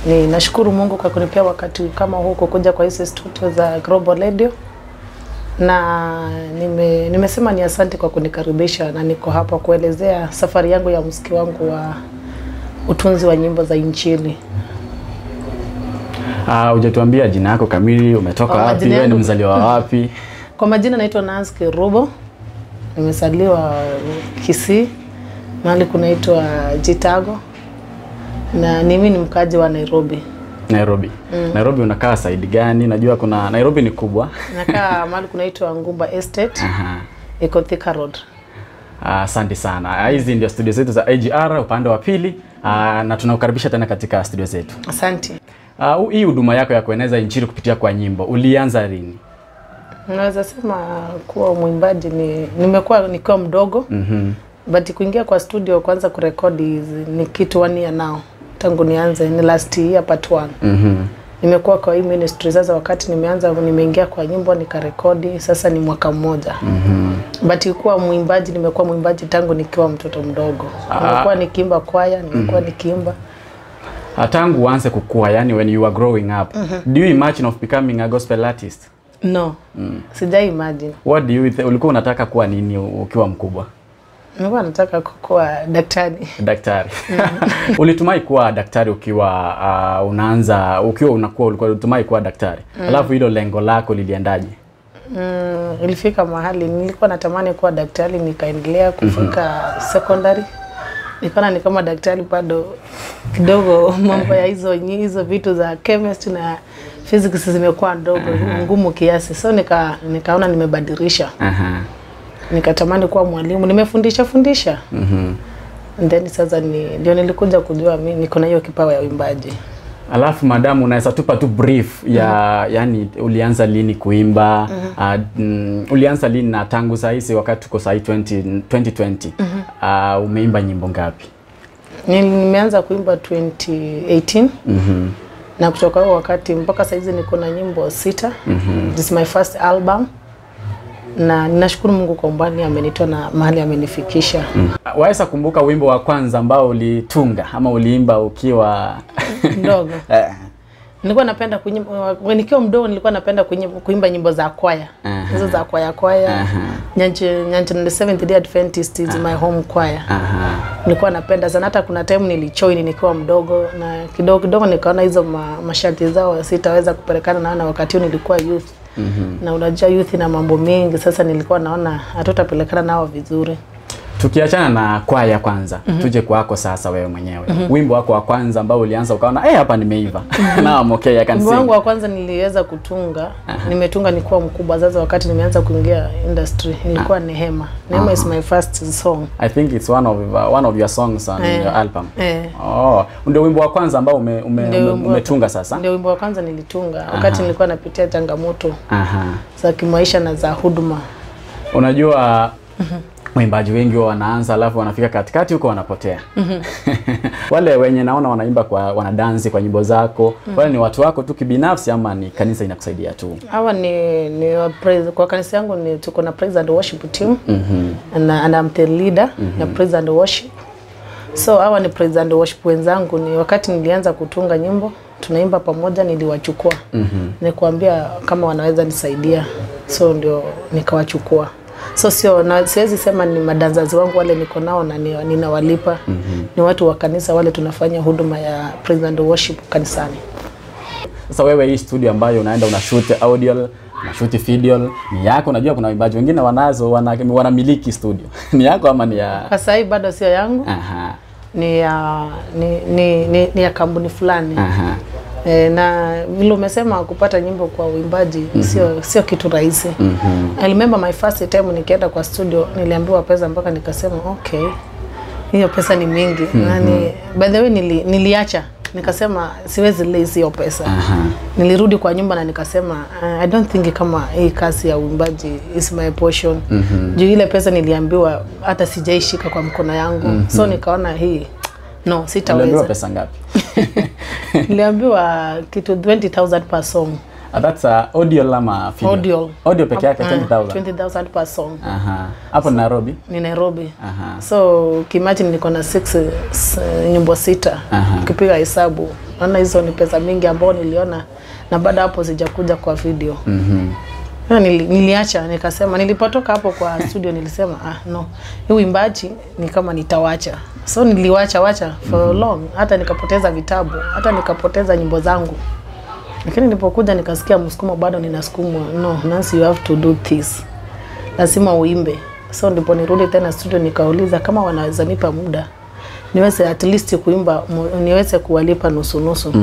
Ninashukuru Mungu kwa kunipea wakati kama huu kukuja kwa hizi studio za Global Radio. Na nimesema ni asante kwa kunikaribisha, na niko hapa kuelezea safari yangu ya muziki wangu wa utunzi wa nyimbo za Injili. Hujatuambia jina yako kamili, umetoka wapi, wewe ni mzaliwa wapi? Kwa majina naitwa Nancy Kerubo. Nimezaliwa Kisii, mahali kunaitwa Jitago. Na mimi ni mkaji wa Nairobi. Nairobi. Nairobi unakaa side gani? Najua kuna Nairobi ni kubwa. Nakaa mahali kunaitwa Ngumba Estate. Iko Thika Road. Asante sana. Hizi ndio studio zetu za AGR upande wa pili, na tunakukaribisha tena katika studio zetu. Asante. Hii huduma yako ya kueneza Injili kupitia kwa nyimbo ulianza lini? Naweza sema kuwa mwimbaji nimekuwa nikiwa mdogo. But kuingia kwa studio kwanza kurekodi ni kitu 1 year now. Tangu nianze ni last year part 1. Nimekuwa kwa hii ministry sasa, wakati nimeanza nimeingia kwa nyimbo nikarekodi, sasa ni mwaka mmoja. But kuwa mwimbaji nimekuwa mwimbaji tangu nikiwa mtoto mdogo. Nimekuwa nikiimba kwaya, nimekuwa nikiimba. Tangu uanze kukua, yani when you were growing up, do you imagine of becoming a gospel artist? No. Sijai imagine. What do you ulikuwa unataka kuwa nini ukiwa mkubwa? Nilikuwa nataka kuwa daktari. Daktari. Ulitumai kuwa daktari ukiwa unaanza, ukiwa unakuwa ulikuwa ulitumai kuwa daktari. Alafu hilo lengo lako liliendaje? Ilifika mahali nilikuwa natamani kuwa daktari, nikaendelea kufika secondary. Nikaona ni kama daktari bado kidogo mambo ya hizo vitu za chemistry na physics zimekuwa ndogo, ngumu kiasi. So nikaona nimebadilisha. Nikatamani kuwa mwalimu, nimefundisha fundisha. And then sasa ndio nilikuja kujua mimi niko na hiyo kipawa ya uimbaji. Alafu madamu unaweza tupa tu brief ya yani ulianza lini kuimba, ulianza lini na tangu saa hizi wakati tuko saa 2020 umeimba nyimbo ngapi? Nimeanza kuimba 2018. Na kutoka huo wakati mpaka saa hizi niko na nyimbo 6. This is my first album. Na ninashukuru Mungu kwa umbali amenitoa na mahali amenifikisha. Waweza kumbuka wimbo wa kwanza ambao ulitunga ama uliimba ukiwa mdogo? Nilikuwa napenda kuimba nikiwa mdogo, nilikuwa napenda kuimba nyimbo za kwaya. Hizo za kwaya kwaya. Nyanche the Seventh Day Adventist is my home choir. Nilikuwa napenda sana, hata kuna time nilijoin nikiwa mdogo, na kidogo kidogo nikaona hizo masharti zao sitaweza kupelekana na wakati huo nilikuwa youth. Na unajua youth na mambo mengi, sasa nilikuwa naona hatutapelekana nao vizuri. Tukiachana na kwaya kwanza, tuje kwako sasa wewe mwenyewe. Wimbo wako wa kwanza ambao ulianza ukaona hapa nimeiva. Now I'm okay, I can sing. Wimbo wangu wa kwanza niliweza kutunga, nimetunga nikiwa mkubwa sasa wakati nimeanza kuingia industry, ilikuwa Nehema. Nehema is my first song. I think it's one of your songs on your album. Oh, ndio wimbo wa kwanza ambao umetunga sasa? Ndio wimbo wa kwanza nilitunga wakati nilikuwa napitia changamoto za kimaisha na za huduma. Unajua waimbaji wengi wanaanza alafu wanafika katikati huko wanapotea. Wale wenye naona wanaimba kwa wanadansi kwa nyimbo zako, wale ni watu wako tu kibinafsi ama ni kanisa inakusaidia tu? Hawa ni praise, kwa kanisa yangu ni tuko na praise and worship team. And I'm the leader ya praise and worship. So hawa ni praise and worship wenzangu, ni wakati nilianza kutunga nyimbo tunaimba pamoja, niliwachukua. Nikuambia kama wanaweza nisaidia. So ndio nikawachukua. So sio na siwezi sema ni madanzazi wangu wale niko nao na ninawalipa. Ni watu wa kanisa wale tunafanya huduma ya praise and worship kanisani. Sasa wewe hii studio ambayo unaenda una shoot audio, una shoot video, ni yako? Unajua kuna waimbaji wengine wanazo wanamiliki studio. Ni yako ama ni ya? Kwa sasa bado sio yangu. Ni ya kampuni fulani. Na vile umesema kupata nyimbo kwa uimbaji sio kitu rahisi. I remember my first time nikienda kwa studio niliambiwa pesa mpaka nikasema okay, hiyo pesa ni mingi. Nani, by the way niliacha nikasema siwezi lezi hiyo pesa. Nilirudi kwa nyumba na nikasema I don't think kama hii kazi ya uimbaji is my portion. Juu ile pesa niliambiwa hata sijaishika kwa mkono yangu. So nikaona hii no, sitaweza. Niliambiwa pesa ngapi? Niliambiwa kitu 20,000 per song. That's audio lama video. Audio. Audio peke yake 20,000. 20,000 per song. Hapo so, Nairobi? Ni Nairobi. So kimagine niko na 6 nyimbo 6. Ukipiga hesabu Naona hizo ni pesa mingi ambao niliona, na baada hapo sijakuja kwa video. Niliacha, nikasema, nilipotoka hapo kwa studio nilisema no, hii uimbaji ni kama nitawacha. So niliwacha for long, hata nikapoteza vitabu, hata nikapoteza nyimbo zangu. Lakini nilipokuja nikasikia msukumo, bado ninasukumwa, no Nancy, you have to do this, lazima uimbe. So ndipo nirudi tena studio nikauliza kama wanaweza nipa muda niweze at least kuimba, niweze kuwalipa nusu nusu.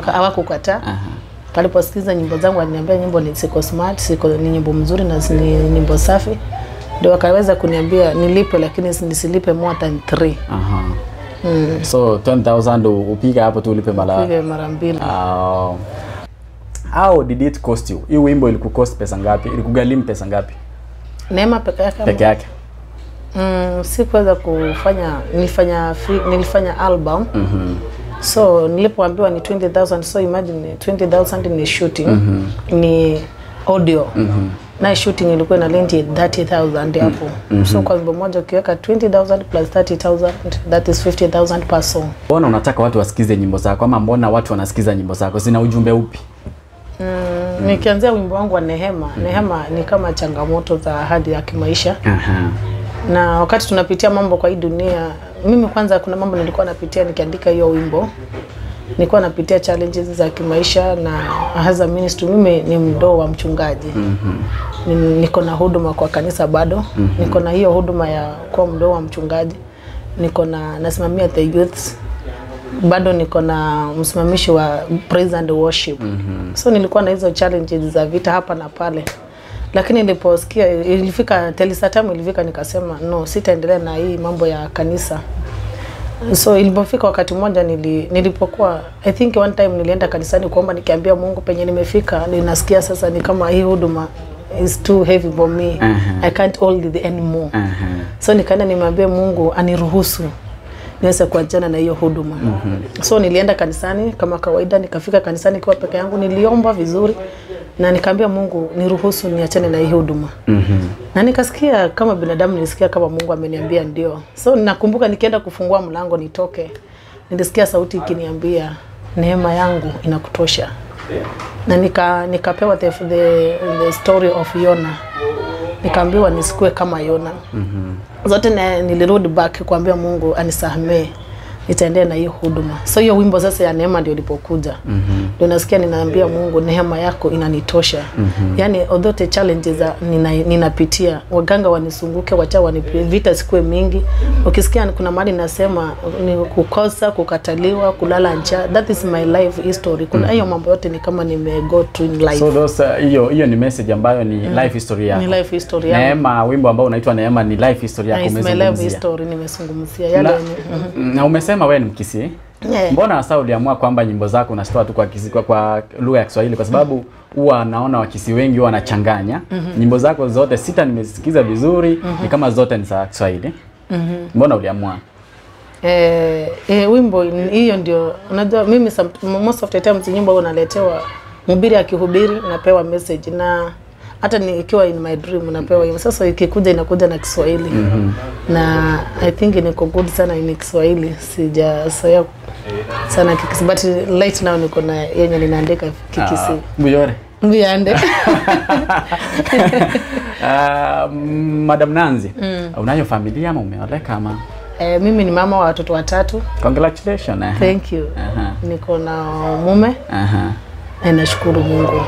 Hawakukataa. Waliposikiza nyimbo zangu waliniambia nyimbo ni siko smart, siko ni nyimbo mzuri na ni nyimbo safi. Ndio wakaweza kuniambia nilipe, lakini nisilipe more than 3. So 10,000 upiga hapo tu ulipe mara mbili. How did it cost you? Hii wimbo ilikucost pesa ngapi? Ilikugharimu pesa ngapi? Neema peke yake. Peke yake. Sikuweza kufanya, nilifanya album. So nilipoambiwa ni 20,000, so imagine 20,000 ni shooting, ni audio. Na shooting ilikuwa na lenti 30,000 hapo. So kwa wimbo mmoja ukiweka 20,000 plus 30,000, that is 50,000 per song. Mbona unataka watu wasikize nyimbo zako, ama mbona watu wanasikiza nyimbo zako? Zina ujumbe upi? Nikianzia wimbo wangu wa Nehema, Nehema ni kama changamoto za ahadi ya kimaisha. Na wakati tunapitia mambo kwa hii dunia, mimi kwanza kuna mambo nilikuwa napitia nikiandika hiyo wimbo. Nilikuwa napitia challenges za kimaisha, na as a ministry mimi ni mdoo wa mchungaji. Niko na huduma kwa kanisa bado. Niko na hiyo huduma ya kuwa mdoo wa mchungaji. Niko na nasimamia the youths. Bado niko na msimamishi wa praise and worship. So nilikuwa na hizo challenges za vita hapa na pale. Lakini niliposikia ilifika telisa time ilifika, nikasema no, sitaendelea na hii mambo ya kanisa. So ilipofika wakati mmoja nilipokuwa, I think one time nilienda kanisani kuomba, nikiambia Mungu penye nimefika ninasikia sasa ni kama hii huduma is too heavy for me. I can't hold it anymore. So nikaenda nimwambie Mungu aniruhusu niweze kuachana na hiyo huduma. So nilienda kanisani kama kawaida, nikafika kanisani kwa peke yangu, niliomba vizuri na nikaambia Mungu niruhusu niachane na hii huduma. Na nikasikia kama binadamu, nilisikia kama Mungu ameniambia ndio. So nakumbuka nikienda kufungua mlango nitoke, nilisikia sauti ikiniambia neema yangu inakutosha. Na nikapewa the story of Yona. Nikaambiwa nisikue kama Yona. Zote nilirudi back kuambia Mungu anisamehe, nitaendelea na hiyo huduma. So hiyo wimbo sasa ya Neema ndio ilipokuja. Ndio nasikia ninaambia Mungu neema yako inanitosha. Yaani although the challenges ninapitia, waganga wanisunguke, wacha wanipie, vita sikue mingi. Ukisikia kuna mahali nasema ni kukosa, kukataliwa, kulala njaa, that is my life history. Kuna hiyo mambo yote ni kama nime go through in life. So those hiyo ni message ambayo ni life history yako. Ni life history yangu. Neema, wimbo ambao unaitwa Neema ni life history yako umezungumzia. Life history nimezungumzia. Yale na umesema wewe ni Mkisii. Mbona sasa uliamua kwamba nyimbo zako unazitoa tu kwa Kisii, kwa lugha ya Kiswahili? Kwa sababu huwa naona Wakisii wengi huwa wanachanganya. Nyimbo zako zote sita nimesikiza vizuri, ni kama zote ni za Kiswahili. Mbona uliamua? Wimbo hiyo ndio unajua mimi most of the times nyimbo unaletewa mhubiri akihubiri napewa message, na hata nikiwa in my dream napewa hiyo. Sasa ikikuja inakuja na Kiswahili. Na I think niko good sana in Kiswahili, sijazoea sana Kikisii, but right now niko na yenye ninaandika Kikisii. Mbuyore. Mbuyande. Madam Nancy, unayo familia ama umeoleka ama? Mimi ni mama wa watoto watatu. Congratulations. Thank you. Niko na mume. Nashukuru Mungu.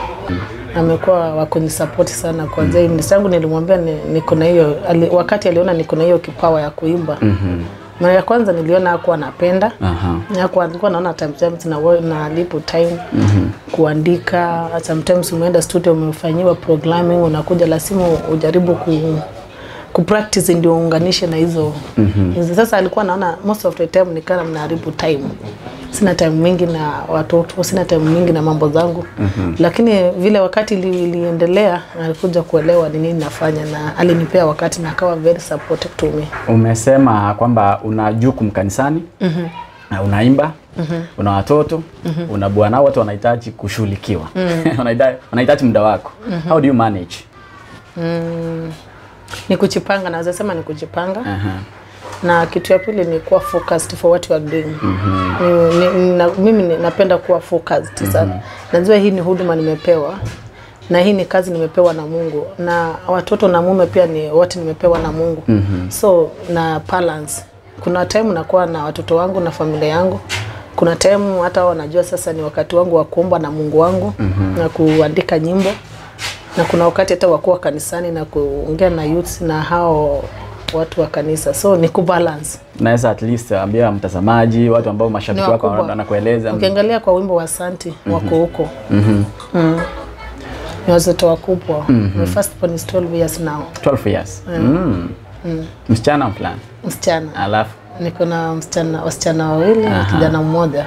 Amekuwa wakunisupport sana kwanza. Msangu nilimwambia niko na hiyo, wakati aliona niko na hiyo kipawa ya kuimba. Mara ya kwanza niliona hakuwa anapenda. Hakuwa alikuwa anaona sometimes na lipo time kuandika. Sometimes umeenda studio umefanyiwa programming, unakuja lazima ujaribu ku practice ndio uunganishe na hizo. Sasa alikuwa anaona most of the time nikana mnaharibu time. Sina time mingi na watoto, sina time mingi na mambo zangu. Lakini vile wakati iliendelea alikuja kuelewa ni nini nafanya, na alinipea wakati na akawa very supportive to me. Umesema kwamba una jukumu kanisani, na unaimba, una watoto, una bwana, watu wanahitaji kushughulikiwa. Wanahitaji muda wako. How do you manage? Ni kujipanga, naweza sema ni kujipanga. Na kitu ya pili ni kuwa focused for what you are doing. Mimi napenda kuwa focused sana. Najua hii ni huduma nimepewa na hii ni kazi nimepewa na Mungu, na watoto na mume pia ni wote nimepewa na Mungu. So na balance. Kuna time nakuwa na watoto wangu na familia yangu. Kuna time hata wanajua sasa ni wakati wangu wa kuomba na Mungu wangu na kuandika nyimbo. Na kuna wakati hata wakuwa kanisani na kuongea na youths na hao watu wa kanisa. So ni kubalance. Naweza at least ambia mtazamaji, watu ambao mashabiki wako wanakueleza. Ukiangalia kwa wimbo wa Santi wako huko. Ni watoto wakubwa. My first born is 12 years now. 12 years. Msichana fulani. Msichana. Alafu niko na wasichana wawili na kijana mmoja.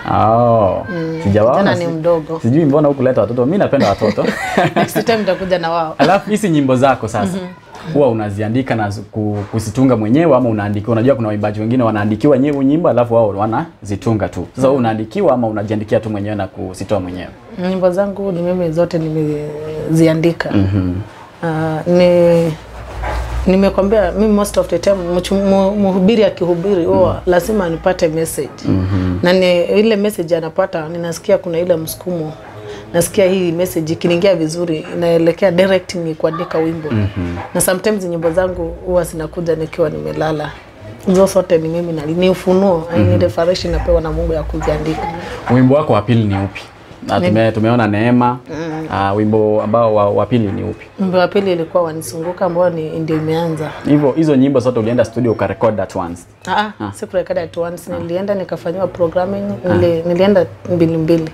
Sijawaona. Kijana ni mdogo. Sijui mbona hukuleta watoto. Mimi napenda watoto. Next time nitakuja na wao. Alafu hizi nyimbo zako sasa huwa unaziandika na kuzitunga mwenyewe ama unaandikiwa? Unajua kuna waimbaji wengine wanaandikiwa wenyewe nyimbo alafu wao wanazitunga tu. Sasa wewe unaandikiwa ama unajiandikia tu mwenyewe na kuzitoa mwenyewe? Nyimbo zangu ni mimi zote nimeziandika. Nimekwambia mimi most of the time mhubiri akihubiri huwa lazima nipate message. Na ni ile message anapata, ninasikia kuna ile msukumo. Nasikia hii message ikiniingia vizuri inaelekea direct ni kuandika wimbo. Na sometimes nyimbo zangu huwa zinakuja nikiwa nimelala. Hizo zote ni mimi na ni ufunuo, ni revelation napewa na Mungu ya kuziandika. Wimbo wako wa pili ni upi? Na tumeona Neema. Wimbo ambao wa pili ni upi? Wimbo wa pili ilikuwa Wanisunguka ambao ni ndio imeanza. Hivyo hizo nyimbo zote ulienda studio ukarecord at once? Sikurecord at once, nilienda nikafanywa programming, nilienda mbili mbili.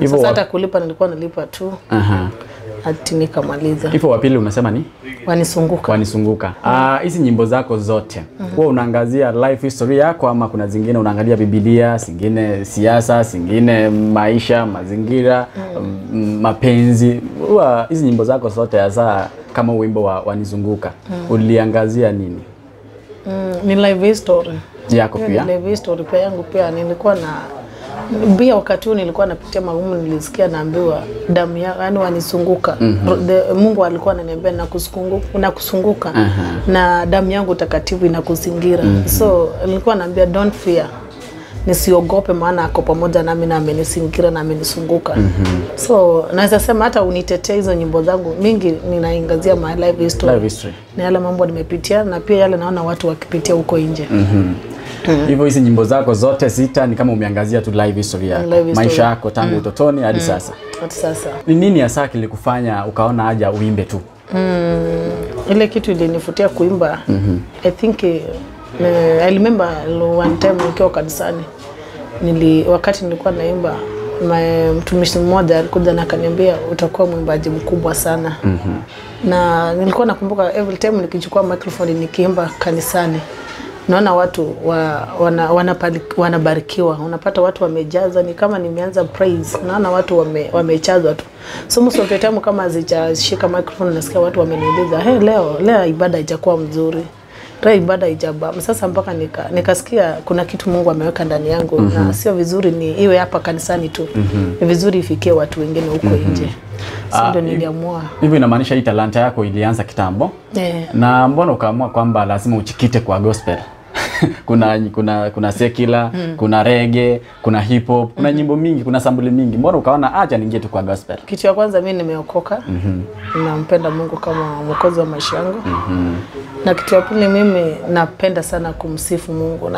Sasa hata kulipa nilikuwa nalipa tu. Hadi nikamaliza. Hivyo wa pili unasema ni Wanisunguka. Wanisunguka. Hizi nyimbo zako zote huwa unaangazia life history yako ama kuna zingine unaangalia Biblia, zingine siasa, zingine maisha, mazingira, mapenzi? Huwa hizi nyimbo zako zote hasa kama wimbo wa Wanizunguka uliangazia nini? Ni life history yako pia. Ni life history pia yangu pia. Nilikuwa na pia wakati huo nilikuwa napitia magumu, nilisikia naambiwa damu yangu yani wanisunguka. Mungu alikuwa ananiambia nakusunguka na damu yangu takatifu inakuzingira. So nilikuwa naambia don't fear, nisiogope maana ako pamoja nami na amenizingira na amenisunguka. So naweza sema hata unitetee hizo nyimbo zangu mingi ninaangazia my life history. Life history. Na yale mambo nimepitia na pia yale naona watu wakipitia huko nje. Hivyo hizi nyimbo zako zote sita ni kama umeangazia tu life history yako, maisha yako tangu utotoni hadi sasa. Hadi sasa. Ni nini hasa kilikufanya ukaona haja uimbe tu? Ile kitu ilinifutia kuimba. I think I remember one time nikiwa kanisani, wakati nilikuwa naimba, mtumishi mmoja alikuja na akaniambia utakuwa mwimbaji mkubwa sana. Na nilikuwa nakumbuka every time nikichukua microphone nikiimba kanisani, naona watu wanabarikiwa. Unapata watu wamejaza, ni kama nimeanza praise, naona watu wamechazwa tu. So most of the time kama zijashika microphone nasikia watu wameniuliza, "Hey, leo ibada haijakuwa mzuri. Leo ibada haijaba." Sasa mpaka nikasikia kuna kitu Mungu ameweka ndani yangu na sio vizuri ni iwe hapa kanisani tu. Ni vizuri ifikie watu wengine huko nje. So ndio niliamua. Hivyo inamaanisha hii talanta yako ilianza kitambo? Na mbona ukaamua kwamba lazima uchikite kwa gospel? Kuna secular, kuna reggae, kuna hip hop, kuna nyimbo mingi, kuna sambuli mingi. Mbona ukaona acha niingie tu kwa gospel? Kitu ya kwanza mimi nimeokoka. Nampenda Mungu kama mwokozi wa maisha yangu. Na kitu ya pili mimi napenda sana kumsifu Mungu.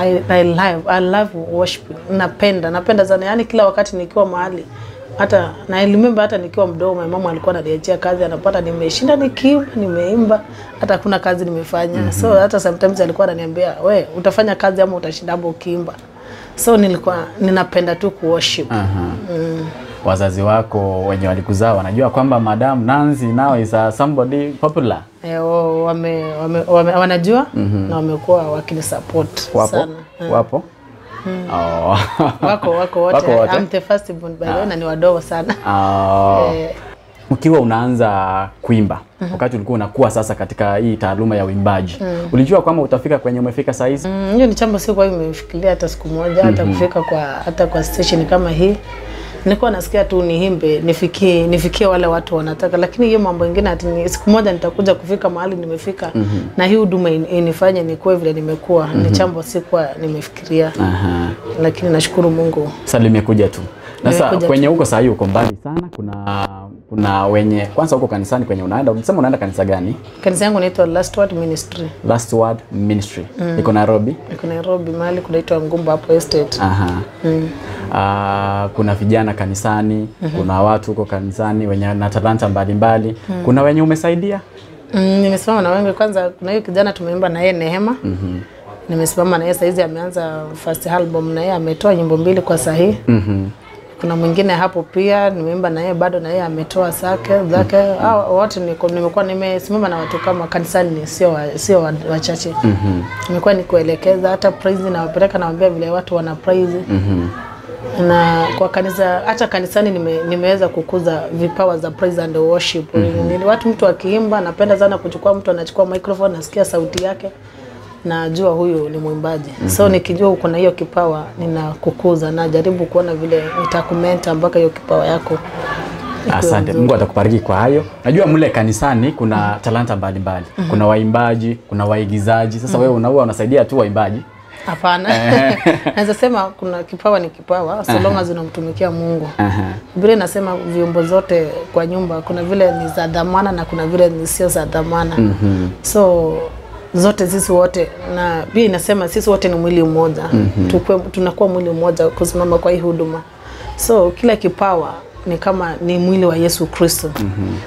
I love worship. Napenda sana. Yaani kila wakati nikiwa mahali, hata na I remember hata nikiwa mdogo my mama alikuwa ananiachia kazi, anapata nimeshinda nikiimba, nimeimba, hata hakuna kazi nimefanya. So hata sometimes alikuwa ananiambia we utafanya kazi ama utashinda hapo ukiimba. So nilikuwa ninapenda tu ku worship. Wazazi wako wenye walikuzaa wanajua kwamba Madam Nancy now is somebody popular? Wanajua na wamekuwa wakinisupport sana. Wapo? Wako wote. I'm the first born by the way, na ni wadogo sana. Ukiwa unaanza kuimba, wakati ulikuwa unakuwa sasa katika hii taaluma ya uimbaji, ulijua kwamba utafika kwenye umefika saa hizi? Hiyo ni jambo sikuwa nimefikiria hata siku moja, hata kufika kwa hata kwa station kama hii. Nilikuwa nasikia tu niimbe, nifikie wale watu wanataka, lakini hiyo mambo mengine ati siku moja nitakuja kufika mahali nimefika na hii huduma inifanye nikuwe vile nimekuwa, ni jambo sikuwa nimefikiria. Lakini nashukuru Mungu. Sasa limekuja tu. Sasa kwenye huko sasa uko mbali sana, kuna wenye kwanza huko kanisani kwenye unaenda, unasema unaenda kanisa gani? Kanisa yangu inaitwa Last Word Ministry. Last Word Ministry. Iko Nairobi? Iko Nairobi, mahali kunaitwa Ngumba hapo estate. Kuna vijana kanisani, kuna watu huko kanisani wenye na talanta mbalimbali. Kuna wenye umesaidia? Nimesimama na wengi. Kwanza kuna hiyo kijana tumeimba na yeye Nehema. Nimesimama na yeye saizi ameanza first album na yeye ametoa nyimbo 2 kwa sahihi. Kuna mwingine hapo pia nimeimba na yeye bado na yeye ametoa zake. Wote nimekuwa nimesimama na watu kama kanisani, sio wachache. Nimekuwa nikuelekeza hata praise na wapeleka na waambia vile watu wana praise. Na kwa kanisa, hata kanisani nimeweza kukuza vipawa za praise and worship. Watu mtu akiimba napenda sana kuchukua mtu anachukua microphone nasikia sauti yake najua huyu ni mwimbaji. So nikijua uko na hiyo kipawa ninakukuza na jaribu kuona vile nitakumenta mpaka hiyo kipawa yako. Asante. Mungu atakubariki kwa hayo. Najua mle kanisani kuna talanta mbalimbali. Kuna waimbaji, kuna waigizaji. Sasa wewe unaua unasaidia tu waimbaji? Hapana. Naweza sema kuna kipawa ni kipawa so long as unamtumikia Mungu. Biblia inasema vyombo zote kwa nyumba kuna vile ni za dhamana na kuna vile ni sio za dhamana. So zote sisi wote, na pia inasema sisi wote ni mwili mmoja. Tunakuwa mwili mmoja kusimama kwa hii huduma. So kila kipawa ni kama ni mwili wa Yesu Kristo.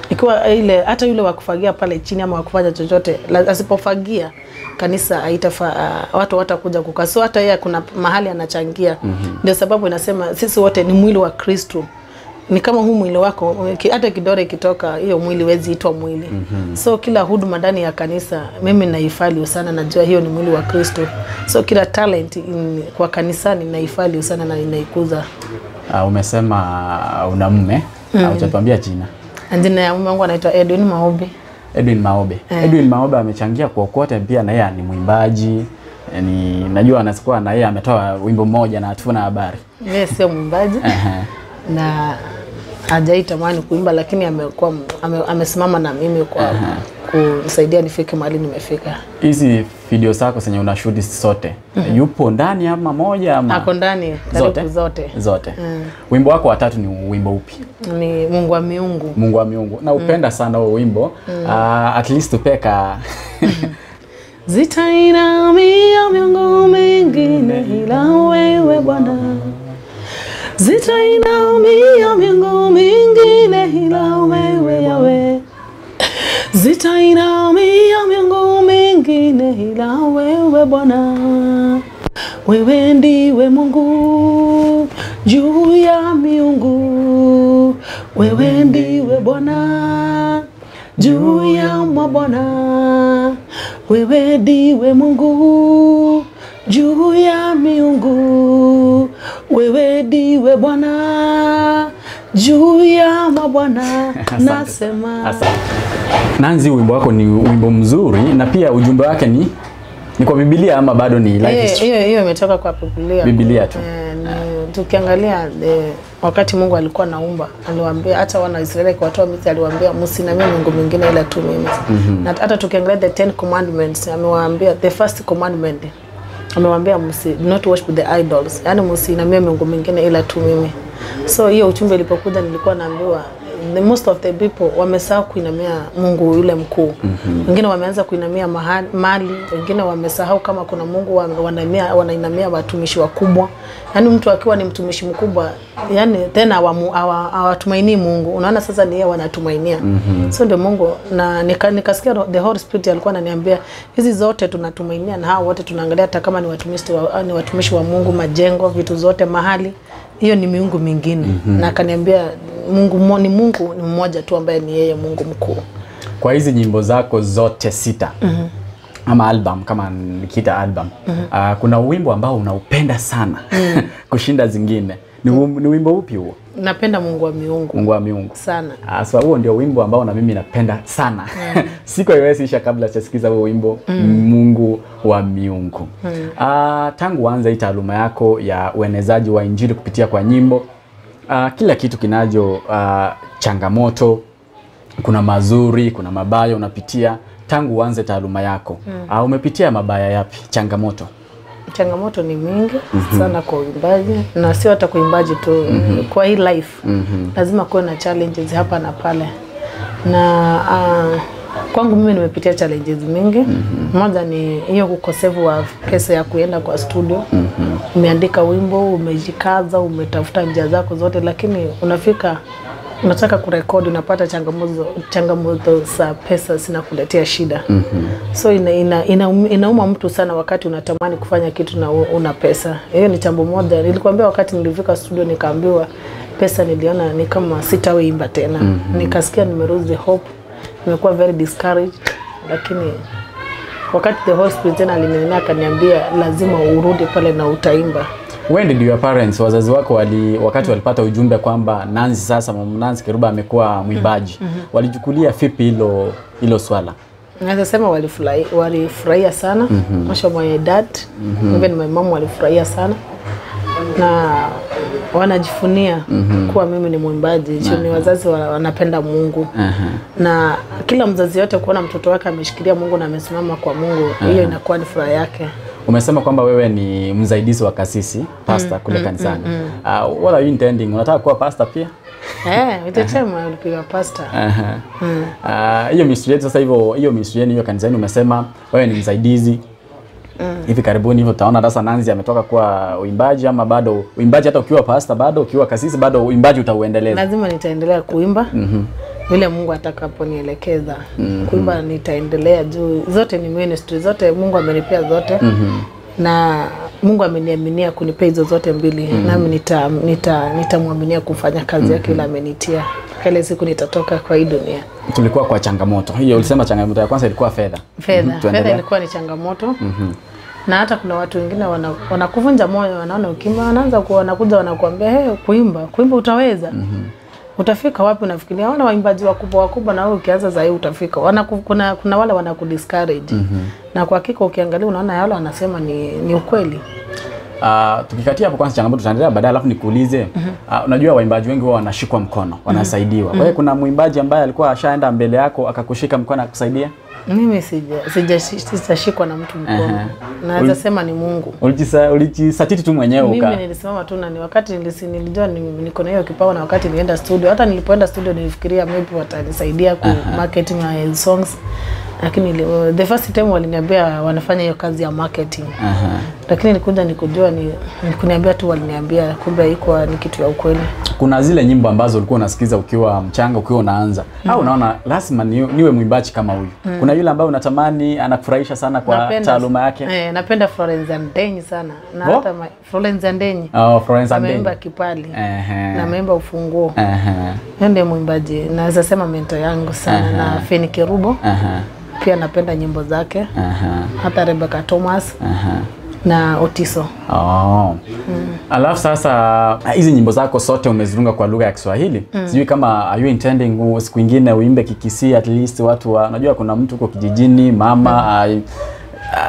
Ikiwa ile hata yule wa kufagia pale chini ama wa kufanya chochote, asipofagia kanisa haitafa, watu watakuja kukaa. So hata yeye kuna mahali anachangia. Ndio sababu inasema sisi wote ni mwili wa Kristo. Ni kama huu mwili wako, hata kidole kitoka hiyo mwili wezi itwa mwili. So kila huduma ndani ya kanisa mimi naifali sana, najua hiyo ni mwili wa Kristo. So kila talent kwa kanisani naifali sana na inaikuza. Umesema una mume, hujatuambia jina. Jina ya mume wangu anaitwa Edwin Maobe. Edwin Maobe. Edwin Maobe amechangia kwa kote, pia na yeye ni mwimbaji. Ni najua anasikuwa na yeye ametoa wimbo mmoja na hatuna habari. Yeye sio mwimbaji. Na hajaitamani kuimba, lakini amekuwa amesimama na mimi kwa kunisaidia nifike mahali nimefika. Hizi video zako zenye unashoot zote, yupo ndani ama moja ama? Ako ndani karibu zote. Zote. Wimbo wako wa tatu ni wimbo upi? Ni Mungu wa Miungu. Mungu wa Miungu. Na upenda sana huo wimbo. At least upeka. Zitainamia miungu mingine ila wewe Bwana. Zitainamia miungu mingine ila wewe Yahweh. Zitainamia miungu mingine ila wewe Bwana. Wewe ndiwe Mungu juu ya miungu. Wewe ndiwe Bwana juu ya mabwana. Wewe ndiwe Mungu juu ya miungu. Wewe ndiwe Bwana juu ya mabwana. Nasema asante. Nanzi, wimbo wako ni wimbo mzuri na pia ujumbe wake ni kwa Biblia ama bado ni life history? Hiyo imetoka kwa Biblia. Biblia tu. Tukiangalia wakati Mungu alikuwa anaumba, aliwaambia hata wana Israeli kwa watu wa Misri, aliwaambia msinamie miungu mingine ila tu mimi. Na hata tukiangalia the 10 commandments, amewaambia the first commandment amewaambia msi not worship the idols, yani msinamie miungu mingine ila tu mimi. So hiyo ujumbe ilipokuja nilikuwa naambiwa the most of the people wamesahau kuinamia Mungu yule mkuu. Wengine wameanza kuinamia mali, wengine wamesahau kama kuna Mungu, wanainamia watumishi wakubwa. Yaani mtu akiwa ni mtumishi mkubwa, yani tena hawatumaini Mungu. Unaona sasa ni yeye wanatumainia. So ndio Mungu, na nikasikia the Holy Spirit alikuwa ananiambia hizi zote tunatumainia na hao wote tunaangalia hata kama ni watumishi wa Mungu, majengo, vitu zote mahali, hiyo ni miungu mingine. Na akaniambia Mungu ni Mungu ni mmoja tu ambaye ni yeye Mungu mkuu. Kwa hizi nyimbo zako zote 6 ama album kama nikiita album, kuna wimbo ambao unaupenda sana kushinda zingine. Ni wimbo upi huo? Napenda Mungu wa Miungu. Mungu wa Miungu sana. So huo ndio wimbo ambao na mimi napenda sana. Siku haiwezi isha kabla sijasikiza huo wimbo, Mungu wa Miungu. Tangu uanze hii taaluma yako ya uenezaji wa Injili kupitia kwa nyimbo, Kila kitu kinajo changamoto, kuna mazuri, kuna mabaya unapitia tangu uanze taaluma yako. Umepitia mabaya yapi? Changamoto. Changamoto ni mingi sana kwa uimbaji, na sio hata kwa uimbaji tu, kwa hii life. Lazima kuwe na challenges hapa na pale. Na kwangu mimi nimepitia challenges mingi. Moja ni hiyo ukosefu wa pesa ya kuenda kwa studio. Umeandika wimbo, umejikaza, umetafuta njia zako zote, lakini unafika unataka kurekodi unapata changamoto za pesa zinakuletea shida. So inauma mtu sana wakati unatamani kufanya kitu na una pesa. Hiyo ni jambo moja. Nilikwambia wakati nilifika studio nikaambiwa pesa, niliona ni kama sitaimba tena. Nikasikia nimerose hope. Nimekuwa very discouraged, lakini wakati the hospital tena alinena akaniambia lazima urudi pale na utaimba. When did your parents, wazazi wako wakati walipata ujumbe kwamba Nancy sasa, Nancy Kerubo amekuwa mwimbaji, walichukulia vipi hilo swala? Naweza sema walifurahia sana. Mwisho my dad, even my mom walifurahia sana. Na wanajifunia kuwa mimi ni mwimbaji. Ni wazazi wanapenda Mungu. Na kila mzazi yote kuona mtoto wake ameshikilia Mungu na amesimama kwa Mungu, hiyo inakuwa ni furaha yake. Umesema kwamba wewe ni msaidizi wa kasisi, pastor kule kanisani. What are you intending? Unataka kuwa pastor pia? With the time I will be a pastor. Hiyo ministry yetu sasa hivyo, hiyo ministry yenu hiyo kanisani umesema wewe ni msaidizi. Hivi karibuni hivyo utaona sasa Nancy ametoka kuwa uimbaji ama bado uimbaji, hata ukiwa pastor bado ukiwa kasisi bado uimbaji utauendeleza? Lazima nitaendelea kuimba. Vile Mungu atakaponielekeza. Kuimba nitaendelea juu zote ni ministry, zote Mungu amenipea zote. Na Mungu ameniaminia kunipea hizo zote mbili. Nami nitamwaminia kufanya kazi yake ile amenitia. Kile siku nitatoka kwa hii dunia. Tulikuwa kwa changamoto. Hiyo ulisema changamoto ya kwanza ilikuwa fedha. Fedha ilikuwa ni changamoto. Na hata kuna watu wengine wanakuvunja moyo, wanaona ukimba, wanaanza wanakuja wanakuambia hey, kuimba utaweza. Utafika wapi? Unafikiria wana waimbaji wakubwa na wewe ukianza zaidi utafika. Kuna wale wanakudiscourage. Na kwa hakika ukiangalia unaona yale wanasema ni ukweli. Tukikatia hapo kwanza changamoto tutaendelea baadaye, alafu nikuulize. Unajua waimbaji wengi wao wanashikwa mkono, wanasaidiwa. Kwa hiyo kuna mwimbaji ambaye alikuwa ashaenda mbele yako akakushika mkono akakusaidia? Mimi sijashikwa na mtu mkono. Naweza sema ni Mungu. Ulijisatiti tu mwenyewe uka. Mimi nilisimama tu na ni wakati nilijua niko na hiyo kipawa, na wakati nilienda studio, hata nilipoenda studio nilifikiria maybe watanisaidia ku market my songs. Lakini the first time waliniambia wanafanya hiyo kazi ya marketing. Lakini nilikuja nikujua ni kuniambia tu waliniambia, kumbe haikuwa ni kitu ya ukweli. Kuna zile nyimbo ambazo ulikuwa unasikiza ukiwa mchanga, ukiwa unaanza. Au unaona lazima niwe mwimbaji kama huyu. Kuna yule ambaye unatamani anakufurahisha sana kwa taaluma yake? Napenda Florence Andenyi sana. Na hata Florence Andenyi. Oh, Florence Andenyi. Ameimba Kipali. Na ameimba Ufunguo. Yeye ndiye mwimbaji naweza sema mentor yangu sana. Na Feni Kerubo. Pia napenda nyimbo zake. Hata Rebecca Thomas. Na Otiso. Alafu sasa hizi nyimbo zako zote umezirunga kwa lugha ya Kiswahili. Sijui kama are you intending siku nyingine uimbe Kikisii at least watu unajua kuna mtu huko kijijini mama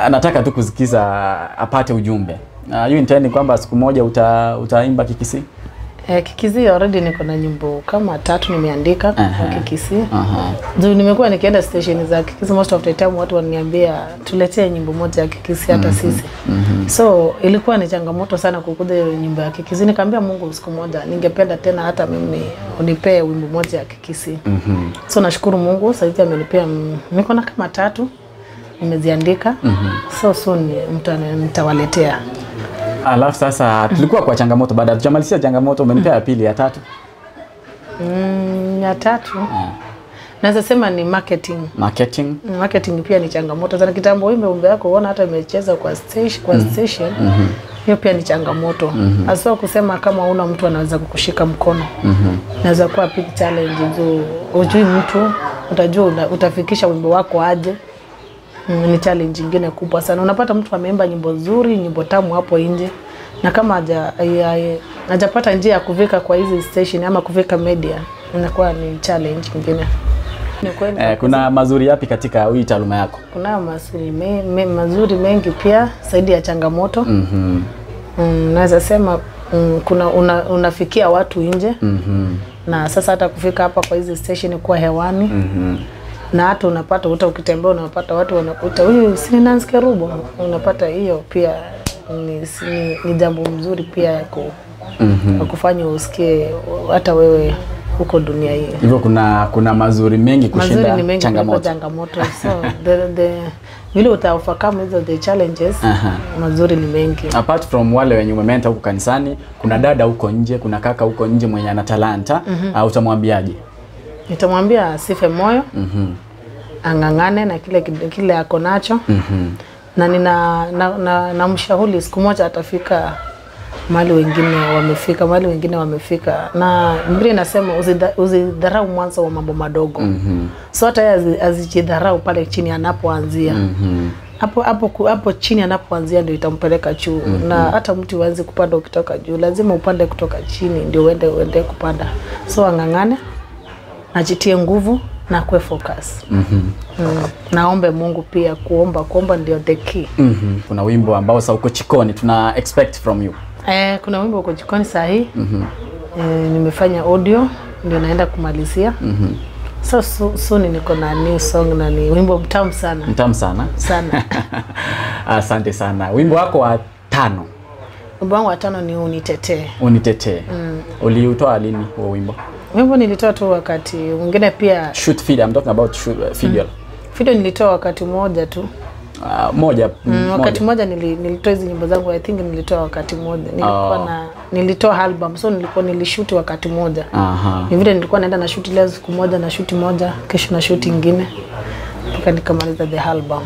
anataka tu kusikiza apate ujumbe. Are you intending kwamba siku moja utaimba Kikisii? Kikisii already niko na nyimbo kama 3 nimeandika kwa Kikisii. Juu nimekuwa nikienda station za Kikisii most of the time watu wananiambia tuletee nyimbo moja ya Kikisii hata sisi. So ilikuwa ni changamoto sana kukuja hiyo nyimbo ya Kikisii. Nikamwambia Mungu siku moja ningependa tena hata mimi unipee wimbo moja ya Kikisii. So nashukuru Mungu sasa amenipea, niko na kama 3 nimeziandika. So soon nitawaletea. Alafu sasa tulikuwa kwa changamoto, baada tujamalizia changamoto umenipea ya pili, ya tatu. Ya tatu. Naweza sema ni marketing. Marketing. Marketing pia ni changamoto sana. Kitambo uimbe wimbo yako unaona hata imecheza kwa station. Hiyo pia ni changamoto. Hasa kusema kama una mtu anaweza kukushika mkono. Naweza kuwa big challenge juu hujui mtu, utajua utafikisha wimbo wako aje. Ni challenge nyingine kubwa sana. Unapata mtu ameimba nyimbo nzuri, nyimbo tamu hapo nje, na kama hajapata njia ya kufika kwa hizi station ama kufika media, inakuwa ni challenge nyingine. Ni kweli. Kuna mazuri yapi katika hii taaluma yako? Kuna mazuri mengi pia zaidi ya changamoto. Naweza sema Kuna unafikia watu nje. Na sasa hata kufika hapa kwa hizi station kuwa hewani. Na hata unapata hata ukitembea unapata watu wanakuta huyu si Nancy Kerubo. Unapata hiyo pia ni jambo mzuri pia ya kufanya usikie hata wewe huko dunia hii. Hivyo kuna mazuri mengi kushinda mazuri ni mengi changamoto. Changamoto. So the vile uta overcome hizo the challenges, mazuri ni mengi. Apart from wale wenye umementa huko kanisani, kuna dada huko nje, kuna kaka huko nje mwenye ana talanta, utamwambiaje? Nitamwambia asife moyo. Angangane na kile ako nacho. Na nina na mshauri siku moja atafika mahali wengine wamefika, mahali wengine wamefika. Na Biblia inasema usidharau mwanzo wa mambo madogo. So hata yeye azijidharau pale chini anapoanzia. Hapo chini anapoanzia ndio itampeleka juu. Na hata mtu uanze kupanda ukitoka juu, lazima upande kutoka chini ndio uende kupanda. So angangane, ajitie nguvu na kuwe focus. Naombe Mungu pia, kuomba ndio the key. Kuna wimbo ambao sasa uko jikoni tuna expect from you. Kuna wimbo uko jikoni saa hii. Nimefanya audio ndio naenda kumalizia. So soon niko na new song na ni wimbo mtamu sana. Mtamu sana? Sana. Asante sana. Wimbo wako wa 5. Wimbo wangu wa 5 ni Unitetee. Unitetee. Uliutoa lini huo wimbo? Wimbo nilitoa tu wakati mwingine pia. Shoot video, I'm talking about shoot, video. Video nilitoa wakati mmoja tu. Moja. Wakati mmoja nilitoa hizi nyimbo zangu, I think nilitoa wakati mmoja. Nilikuwa na nilitoa album, so nilikuwa nilishoot wakati mmoja. Ni vile nilikuwa naenda na shoot leo siku moja na shoot moja, kesho na shoot nyingine. Mpaka nikamaliza the album.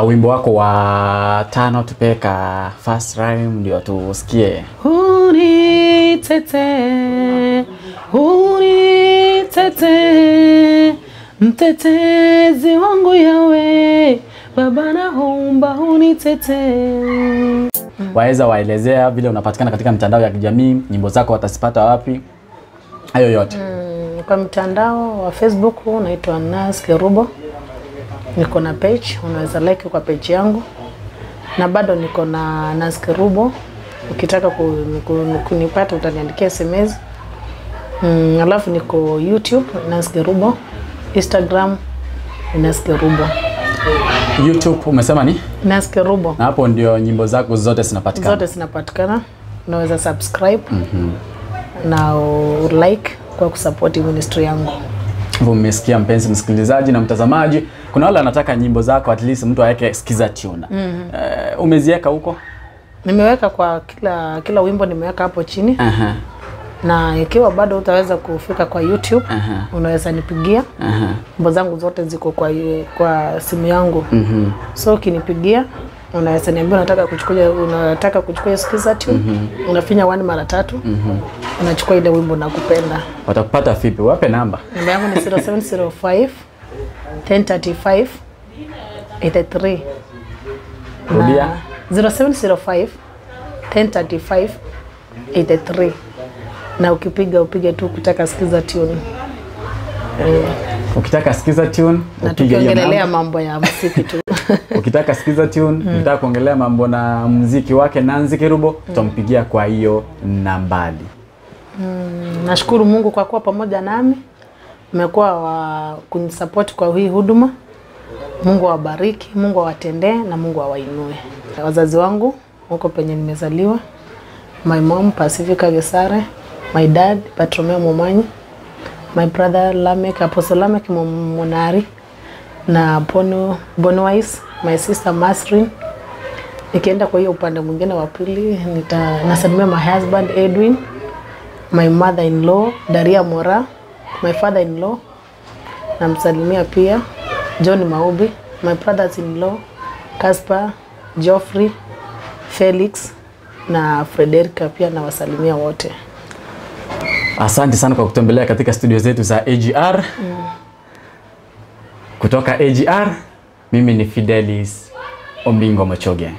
Wimbo wako wa 5 tupeka first rhyme ndio tusikie. Unitetee, unitetee, mtetezi wangu Yawe, Baba naomba unitetee. Waeza waelezea vile unapatikana katika mitandao ya kijamii, nyimbo zako watazipata wapi? Hayo yote. Kwa mtandao wa Facebook naitwa Nancy Kerubo. Niko na page, unaweza like kwa page yangu. Na bado niko na Nancy Kerubo. Ukitaka kunipata utaniandikia SMS. Alafu niko YouTube Nancy Kerubo, Instagram Nancy Kerubo. YouTube umesema ni? Nancy Kerubo. Na hapo ndio nyimbo zako zote zinapatikana. Zote zinapatikana. Unaweza subscribe na like kwa kusupport ministry yangu. Umesikia mpenzi msikilizaji na mtazamaji, kuna wale wanataka nyimbo zako at least mtu aweke sikiza tune. Umeziweka huko? Nimeweka kwa kila wimbo nimeweka hapo chini. Na ikiwa bado utaweza kufika kwa YouTube, unaweza nipigia. Nyimbo zangu zote ziko kwa simu yangu. So ukinipigia, unaweza niambia unataka kuchukua sikiza tune. Unafinya 1 mara 3. Unachukua ile wimbo nakupenda. Watakupata vipi? Wape namba. Namba yangu ni 0705 1035 83. Rudia. 0705 1035 83. Na ukipiga upige tu kutaka sikiza tune. Ukitaka sikiza tune, na tukiongelea mambo ya muziki tu. Ukitaka sikiza tune, ukitaka kuongelea mambo na muziki wake Nancy Kerubo, tutampigia kwa hiyo nambari. Nashukuru Mungu kwa kuwa pamoja nami. Mmekuwa wa kunisupport kwa hii huduma. Mungu awabariki, Mungu awatendee na Mungu awainue. Wazazi wangu huko penye nimezaliwa, my mom Pacifica Gesare, my dad Bartolomeo Momanyi, my brother Lamek, Apostle Lamek Monari na Bonoise, my sister Masrin. Nikienda kwa hiyo upande mwingine wa pili nasalimia my husband Edwin, my mother-in-law Daria Mora, my father-in-law namsalimia pia John Maubi, my brothers-in-law Casper, Geoffrey, Felix na Frederica pia nawasalimia wote. Asante sana kwa kutembelea katika studio zetu za AGR. Kutoka AGR, mimi ni Fidelis Ombingo Machoge.